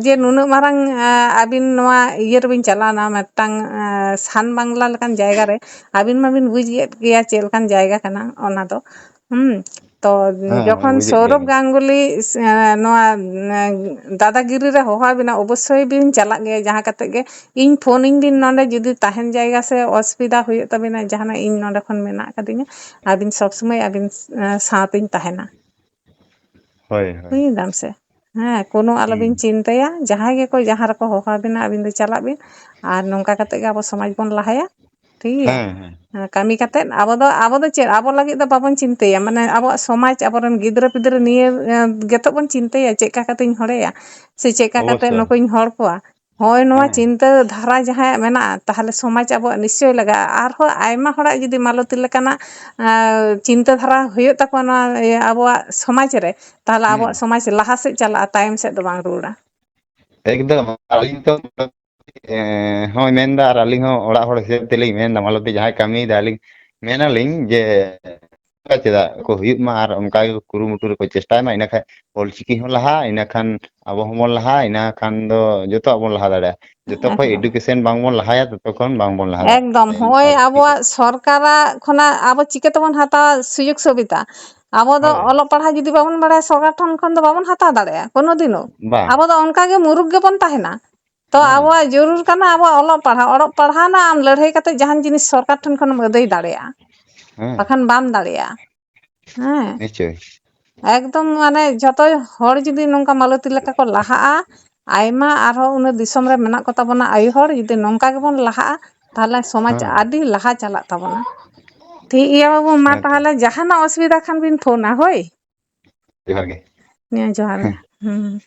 ᱡᱮ ᱱᱩᱱᱟᱹᱜ ᱢᱟᱨᱟᱝ, ᱟ, ᱟᱹᱵᱤᱱ ᱱᱚᱣᱟ ᱤᱭᱟᱹ ᱨᱮᱵᱤᱱ ᱪᱟᱞᱟᱣᱱᱟ, ᱢᱤᱫᱴᱟᱝ, ᱟ, ᱥᱟᱱ ᱵᱟᱝᱞᱟ ᱞᱮᱠᱟᱱ ᱡᱟᱭᱜᱟ ᱨᱮ, ᱟᱹᱵᱤᱱ ᱢᱟᱵᱤᱱ ᱵᱩᱡᱽ ᱜᱮᱫ ᱜᱮᱭᱟ ᱪᱮᱫ ᱞᱮᱠᱟᱱ ᱡᱟᱭᱜᱟ ᱠᱟᱱᱟ ᱚᱱᱟ ᱫᱚ, ᱦᱩᱸ᱾ ᱛᱚ ᱦᱮᱸ, ᱡᱚᱠᱷᱚᱱ ᱵᱩᱡᱮᱫ ᱥᱳᱣᱨᱚᱵᱷ ᱜᱮᱭᱟᱞᱤᱧ᱾ ᱜᱟᱝᱜᱩᱞᱤ ᱮ, ᱱᱚᱣᱟ ᱮ, ᱫᱟᱫᱟᱜᱤᱨᱤ ᱨᱮ ᱦᱚᱦᱚ ᱟᱵᱤᱱᱟ, ᱚᱵᱚᱥᱥᱳᱭ ᱵᱤᱱ ᱪᱟᱞᱟᱜ ᱜᱮᱭᱟ᱾ ᱡᱟᱦᱟᱸ ᱠᱟᱛᱮ ᱜᱮ ᱤᱧ ᱯᱷᱳᱱ ᱟᱹᱧ ᱵᱤᱱ ᱱᱚᱰᱮ, ᱡᱩᱫᱤ ᱛᱟᱦᱮᱱ ᱡᱟᱭᱜᱟ ᱥᱮ ᱚᱥᱩᱵᱤᱫᱷᱟ ᱦᱩᱭᱩᱜ ᱛᱟᱵᱤᱱᱟ ᱡᱟᱦᱟᱱᱟᱜ, ᱤᱧ ᱱᱚᱰᱮ ᱠᱷᱚᱱ ᱢᱮᱱᱟᱜ ᱟᱠᱟᱫᱤᱧᱟ᱾ ᱟᱹᱵᱤᱱ ᱥᱚᱵ ᱥᱚᱢᱚᱭ ᱟᱹᱵᱤᱱ ᱮ, ᱥᱟᱶᱛᱤᱧ ᱛᱟᱦᱮᱱᱟ᱾ ᱦᱳᱭ, ᱦᱳᱭ᱾ ᱵᱩᱡ ᱫᱟᱢ ᱥᱮ? ᱦᱮᱸ, ᱠᱳᱱᱳ ᱟᱞᱚᱵᱤᱱ ᱦᱩᱸ᱾ ᱪᱤᱱᱛᱟᱹᱭᱟ, ᱡᱟᱦᱟᱸᱭ ᱜᱮᱠᱚ ᱡᱟᱦᱟᱸ ᱨᱮᱠᱚ ᱦᱚᱦᱚ ᱟᱵᱤᱱᱟ, ᱟᱹᱵᱤᱱ ᱫᱚ ᱪᱟᱞᱟᱜ ᱵᱤᱱ᱾ ᱟᱨ ᱱᱚᱝᱠᱟ ᱠᱟᱛᱮ ᱜᱮ ᱟᱵᱚ ᱥᱚᱢᱟᱡᱽ ᱵᱚᱱ ᱞᱟᱦᱟᱭᱟ᱾ ᱴᱷᱤᱠ ᱜᱮᱭᱟ? ᱦᱮᱸ, ᱦᱮᱸ᱾ ᱦᱮᱸ, ᱠᱟᱹᱢᱤ ᱠᱟᱛᱮ ᱟᱵᱚ ᱫᱚ, ᱟᱵᱚ ᱫᱚ ᱪᱮᱫ, ᱟᱵᱚ ᱞᱟᱹᱜᱤᱫ ᱫᱚ ᱵᱟᱵᱚᱱ ᱪᱤᱱᱛᱟᱹᱭᱟ, ᱢᱟᱱᱮ ᱟᱵᱚᱣᱟᱜ ᱥᱚᱢᱟᱡᱽ, ᱟᱵᱚᱨᱮᱱ ᱜᱤᱫᱽᱨᱟᱹ ᱯᱤᱫᱽᱨᱟᱹ ᱱᱤᱭᱟᱹ ᱮ, ᱜᱮᱛᱚ ᱵᱚᱱ ᱪᱤᱱᱛᱟᱹᱭᱟ, ᱪᱮᱫ ᱞᱮᱠᱟ ᱠᱟᱛᱮᱧ ᱦᱚᱲᱮᱭᱟ ᱥᱮ ᱪᱮᱫ ᱞᱮᱠᱟ ᱠᱟᱛᱮ ᱚᱵᱚᱥᱥᱳᱭ᱾ ᱱᱩᱠᱩᱧ ᱦᱚᱲ ᱠᱚᱣᱟ᱾ ᱦᱳᱭ, ᱱᱚᱣᱟ ᱦᱮᱸ᱾ ᱪᱤᱱᱛᱟᱹ ᱫᱷᱟᱨᱟ ᱡᱟᱦᱟᱸᱭᱟᱜ ᱢᱮᱱᱟᱜᱼᱟ, ᱛᱟᱦᱚᱞᱮ ᱥᱚᱢᱟᱡᱽ ᱟᱵᱚᱣᱟᱜ ᱱᱤᱥᱪᱚᱭ ᱞᱟᱜᱟᱜᱼᱟ᱾ ᱟᱨᱦᱚᱸ ᱟᱭᱢᱟ ᱦᱚᱲᱟᱜ ᱡᱩᱫᱤ ᱢᱟᱞᱚᱛᱤ ᱞᱮᱠᱟᱱᱟᱜ ᱮ, ᱪᱤᱱᱛᱟᱹ ᱫᱷᱟᱨᱟ ᱦᱩᱭᱩᱜ ᱛᱟᱠᱚᱣᱟ ᱱᱚᱣᱟ ᱤᱭᱟᱹ ᱟᱵᱚᱣᱟᱜ ᱥᱚᱢᱟᱡᱽ ᱨᱮ, ᱛᱟᱦᱚᱞᱮ ᱦᱩᱸ᱾ ᱟᱵᱚᱣᱟᱜ ᱥᱚᱢᱟᱡᱽ ᱞᱟᱦᱟ ᱥᱮᱫ ᱪᱟᱞᱟᱜᱼᱟ, ᱛᱟᱭᱚᱢ ᱥᱮᱫ ᱫᱚ ᱵᱟᱝ ᱨᱩᱣᱟᱹᱲᱟ᱾ ᱮᱠᱫᱚᱢ, ᱟᱹᱞᱤᱧ ᱛᱚ ᱮᱸ, ᱦᱳᱭ, ᱢᱮᱱᱫᱟ, ᱟᱨ ᱟᱹᱞᱤᱧ ᱦᱚᱸ ᱚᱲᱟᱜ ᱦᱚᱲ ᱦᱤᱥᱟᱹᱵ ᱛᱮᱞᱤᱧ ᱢᱮᱱᱫᱟ, ᱢᱟᱞᱚᱛᱤ ᱡᱟᱦᱟᱸᱭ ᱠᱟᱹᱢᱤᱭᱮᱫᱟ, ᱟᱹᱞᱤᱧ ᱢᱮᱱᱟᱞᱤᱧ ᱡᱮ ᱪᱮᱫᱟᱜ ᱠᱚ ᱦᱩᱭᱩᱜ ᱢᱟ, ᱟᱨ ᱚᱱᱠᱟ ᱜᱮ ᱠᱩᱨᱩᱢᱩᱴᱩ ᱨᱮᱠᱚ ᱪᱮᱥᱴᱟᱭ ᱢᱟ, ᱤᱱᱟᱹ ᱠᱷᱟᱱ ᱚᱞᱪᱤᱠᱤ ᱦᱚᱸ ᱞᱟᱦᱟᱜᱼᱟ, ᱤᱱᱟᱹ ᱠᱷᱟᱱ ᱟᱵᱚ ᱦᱚᱸᱵᱚᱱ ᱞᱟᱦᱟᱜᱼᱟ, ᱤᱱᱟᱹ ᱠᱷᱟᱱ ᱫᱚ ᱡᱚᱛᱚᱣᱟᱜ ᱵᱚᱱ ᱞᱟᱦᱟ ᱫᱟᱲᱮᱭᱟᱜᱼᱟ᱾ ᱡᱚᱛᱚ ᱠᱷᱚᱱ ᱮᱠᱫᱚᱢ᱾ ᱮᱰᱩᱠᱮᱥᱚᱱ ᱵᱟᱝᱵᱚᱱ ᱞᱟᱦᱟᱭᱟ, ᱛᱚᱛᱚ ᱠᱷᱚᱱ ᱵᱟᱝᱵᱚᱱ ᱞᱟᱦᱟ ᱮᱠᱫᱚᱢ, ᱫᱟᱲᱮᱭᱟᱜᱼᱟ᱾ ᱦᱳᱭ, ᱟᱨ ᱡᱩᱫᱤ ᱟᱵᱚᱣᱟᱜ ᱥᱚᱨᱠᱟᱨᱟᱜ ᱠᱷᱚᱱᱟᱜ ᱟᱵᱚ ᱪᱤᱠᱟᱹ ᱛᱮᱵᱚᱱ ᱦᱟᱛᱟᱣᱟ ᱥᱩᱡᱳᱜᱽ ᱥᱩᱵᱤᱫᱷᱟ? ᱟᱵᱚ ᱫᱚ ᱦᱳᱭ᱾ ᱚᱞᱚᱜ ᱯᱟᱲᱦᱟᱜ ᱡᱩᱫᱤ ᱵᱟᱵᱚᱱ ᱵᱟᱲᱟᱭᱟ, ᱥᱚᱨᱠᱟᱨ ᱴᱷᱮᱱ ᱠᱷᱚᱱ ᱫᱚ ᱵᱟᱵᱚᱱ ᱦᱟᱛᱟᱣ ᱫᱟᱲᱮᱭᱟᱜᱼᱟ ᱠᱳᱱᱳ ᱫᱤᱱᱳ᱾ ᱵᱟᱝ᱾ ᱟᱵᱚ ᱫᱚ ᱚᱱᱠᱟ ᱜᱮ ᱢᱩᱨᱩᱠ ᱜᱮᱵᱚᱱ ᱛᱟᱦᱮᱱᱟ᱾ ᱛᱚ ᱦᱮᱸ᱾ ᱟᱵᱚᱣᱟᱜ ᱡᱟᱹᱨᱩᱲ ᱠᱟᱱᱟ ᱟᱵᱚᱣᱟᱜ ᱚᱞᱚᱜ ᱯᱟᱲᱦᱟᱜ, ᱚᱞᱚᱜ ᱯᱟᱲᱦᱟᱣ ᱨᱮᱱᱟᱜ ᱟᱢ ᱞᱟᱹᱲᱦᱟᱹᱭ ᱠᱟᱛᱮ ᱡᱟᱦᱟᱱ ᱡᱤᱱᱤᱥ ᱥᱚᱨᱠᱟᱨ ᱴᱷᱮᱱ ᱠᱷᱚᱱᱮᱢ ᱟᱹᱫᱟᱹᱭ ᱫᱟᱲᱮᱭᱟᱜᱼᱟ, ᱦᱮᱸ᱾ ᱵᱟᱠᱷᱟᱱ ᱵᱟᱢ ᱫᱟᱲᱮᱭᱟᱜᱼᱟ᱾ ᱦᱮᱸ, ᱱᱤᱥᱪᱳᱭ᱾ ᱮᱠᱫᱚᱢ, ᱢᱟᱱᱮ ᱡᱷᱚᱛᱚ ᱦᱚᱲ ᱡᱩᱫᱤ ᱱᱚᱝᱠᱟ ᱢᱟᱞᱚᱛᱤ ᱞᱮᱠᱟ ᱠᱚ ᱞᱟᱦᱟᱜᱼᱟ, ᱟᱭᱢᱟ ᱟᱨᱦᱚᱸ ᱩᱱᱟᱹᱜ ᱫᱤᱥᱚᱢ ᱨᱮ ᱢᱮᱱᱟᱜ ᱠᱚ ᱛᱟᱵᱚᱱᱟ ᱟᱭᱳ ᱦᱚᱲ, ᱡᱩᱫᱤ ᱱᱚᱝᱠᱟ ᱜᱮᱵᱚᱱ ᱞᱟᱦᱟᱜᱼᱟ, ᱛᱟᱦᱚᱞᱮ ᱥᱚᱢᱟᱡᱽ ᱦᱮᱸ᱾ ᱟᱹᱰᱤ ᱞᱟᱦᱟ ᱪᱟᱞᱟᱜ ᱛᱟᱵᱚᱱᱟ᱾ ᱴᱷᱤᱠ ᱜᱮᱭᱟ ᱵᱟᱹᱵᱩ, ᱢᱟ ᱦᱮᱸ ᱛᱚ᱾ ᱛᱟᱦᱚᱞᱮ ᱡᱟᱦᱟᱱᱟᱜ ᱚᱥᱩᱵᱤᱫᱷᱟ ᱠᱷᱟᱱ ᱵᱤᱱ ᱯᱷᱳᱱᱟ, ᱦᱳᱭ? ᱡᱚᱦᱟᱨ ᱜᱮ᱾ ᱦᱮᱸ, ᱡᱚᱦᱟᱨ ᱜᱮ᱾ ᱦᱩᱸ᱾